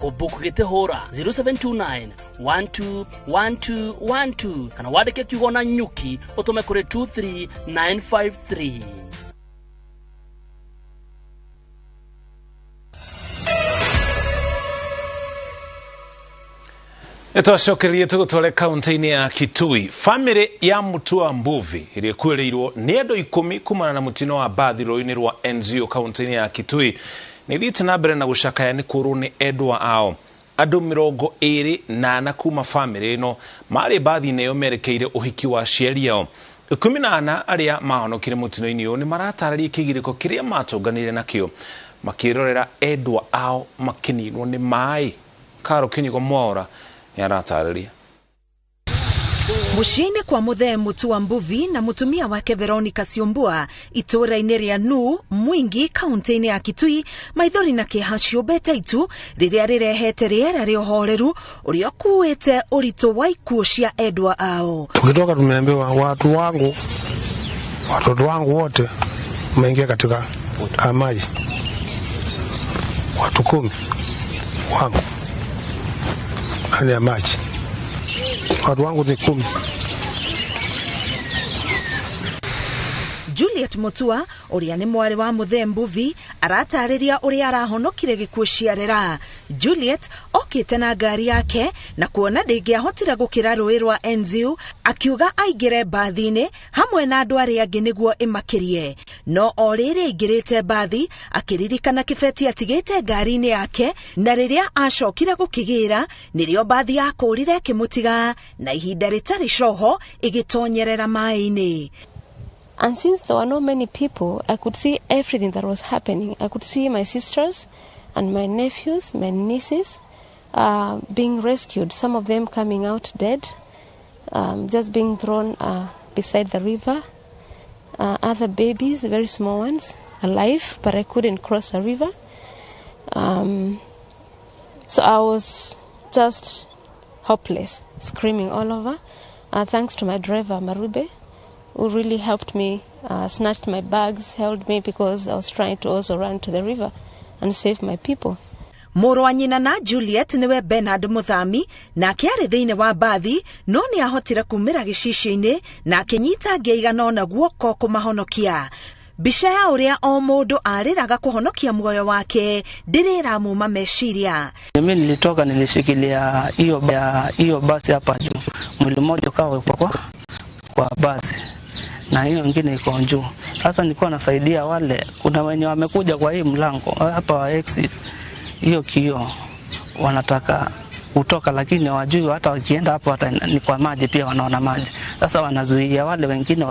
Kũbook gĩtĩ hũra 0729 121212 kana wandĩke kiugo na nyuki ũtũme kũrĩ 23953. Nĩtwacokererie tũgũtware kaunti-inĩ ya Kitui. Famĩlĩ ya Mutua Mbuvi ĩrĩa ĩkuĩrĩirwo nĩ andũ 10 kumana na mũtino wa mbathi rũĩ-inĩ rwa Enzio kaunti-inĩ ya Kitui nĩ ithiĩte na mbere na gũcakaya nĩ kũrwo nĩ endwa ao. Andũ 24 kuma famĩlĩ ĩno marĩ mbathi-inĩ ĩyo merekeire ũhiki wa aciari ao. 14 arĩa mahonokire mũtino-inĩ ũyũ nĩ maratarĩria kĩgirĩko kĩrĩa matũnganĩire nakĩo makĩrorera endwa ao makĩninwo nĩ maĩ. Karo Kĩnyugo Mwaura nĩaratarĩria. Mũciĩ-inĩ kwa mũthee Mutua Mbuvi na mũtumia wake Veronica Siombua itũũra-inĩ rĩa Nu Mwingi kaunti-inĩ ya Kitui, maithori na kĩeha ciũmbĩte itu rĩrĩa rĩrehete rĩera rĩa ũhoreru ũrĩa ũkuĩte ũritũ wa ikuũ cia endwa ao. Tukitoka tumeambiwa watu wangu, watoto wangu wote wameingia katika maji, watu 10 wangu ndani ya maji, watu wangu ni 10. Juliet Mutua ũrĩa nĩ mwarĩ wa mũthee Mbuvi aratarĩria ũrĩa arahonokire gĩkuũ ciarera. Juliet okĩte na ngari yake na kuona ndĩngĩahotire gũkĩra rũĩ rwa Enziu akiuga aingĩre mbathi-inĩ hamwe na andũ arĩa angĩ nĩguo ĩmakĩrie. No o rĩrĩ aingĩrĩte mbathi akĩririkana kĩbeti atigĩte ngari-inĩ yake, na rĩrĩa acokire gũkĩgĩra nĩrĩo mbathi yakũrire ĩkĩmũtiga na ihinda rĩtarĩ coho ĩgĩtonyerera maĩ-inĩ. And since there were not many people, I could see everything that was happening. I could see my sisters and my nephews, my nieces, being rescued, some of them coming out dead, just being thrown beside the river. Other babies, very small ones, alive, but I couldn't cross the river. So I was just hopeless, screaming all over. Thanks to my driver, Marube, who really helped me, snatched my bags, held me because I was trying to also run to the river and save my people. Mũrũ wa nyina na Juliet nĩwe Bernard Muthami, nake arĩ thĩinĩ wa mbathi no nĩ ahotire kumĩra gĩcicio-inĩ na akĩnyita ngĩa 9 guoko kũmahonokia. Mbica ya ũrĩa o mũndũ arĩraga kũhonokia muoyo wake ndĩrĩ ĩramuma meciria. Mimi nilitoka nilishikilia hiyo basi hapa juu, mwili mmoja ukawa kwa basi na hiyo nyingine iko juu. Sasa nilikuwa nasaidia wale, kuna wenye wamekuja kwa hii mlango hapa wa exit, hiyo kioo wanataka kutoka lakini hawajui hata wakienda hapo hata ni kwa maji pia wanaona maji. Sasa wanazuia wale wengine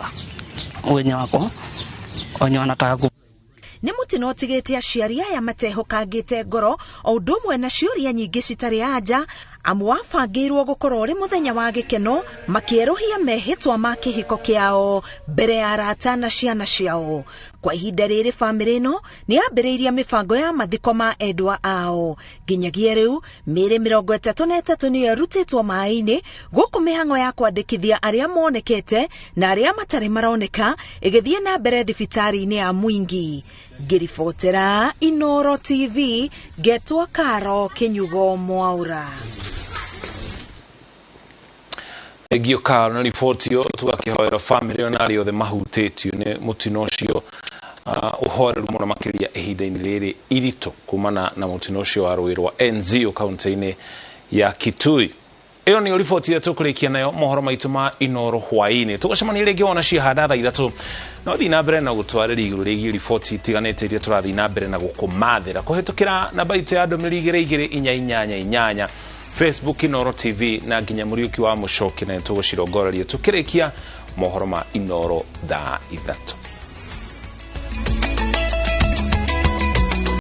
wenye wako wenye wanataka. Nĩ mũtino ũtigĩte aciari aya matehũkangĩte ngoro o ũndũ ũmwe na ciũria nyingĩ citarĩ anja, amu wabangĩirwo gũkorwo ũrĩ mũthenya wa gĩkeno makĩerũhia mehĩtwa ma kĩhiko kĩao mbere ya arata na ciana ciao. Kwa ihinda rĩrĩ bamĩrĩ ĩno nĩ yambĩrĩirie mĩbango ya mathiko ma endwa ao. Nginyagia rĩu mĩĩrĩ 33 nĩyo ĩrutĩtwo maĩ-inĩ, gũkũ mĩhang'o ya kwandĩkithia arĩa monekete na arĩa matarĩ maroneka ĩgĩthiĩ na mbere thibitarĩ-inĩ ya Mwingi. Ngĩribotera Inooro TV ngetwo Karo Kĩnyugo Mwaura. Egio Karo na riboti ĩyo tũgakĩhoera bamĩrĩ ĩyo na arĩa othe mahutĩtio nĩ mũtino ũcio ũhoreru mũno makĩria ihinda-inĩ rĩrĩ iritũ kumana na mũtino ũcio wa rũĩ rwa Enzio kaunti-inĩ ya Kitui. Ĩyo nĩyo riboti ĩrĩa tũkũrĩkia nayo mohoro maitũ ma Inooro hwaĩ-inĩ. Tũgũcemania rĩngĩ wona ciahanda thaa 3. No thiĩ na mbere na gũtwarĩria igũrũ rĩgiĩ riboti itiganĩte iria tũrathiĩ na mbere na gũkũmathĩra kũhĩtũkĩra namba itũ ya ndũmĩrĩri 2 2 8 8 Facebook Inooro TV na nginya Mũriũki wa Mũcoki, na nĩtũgũcirongoreria tũkĩrĩkia mohoro ma Inooro thaa 3.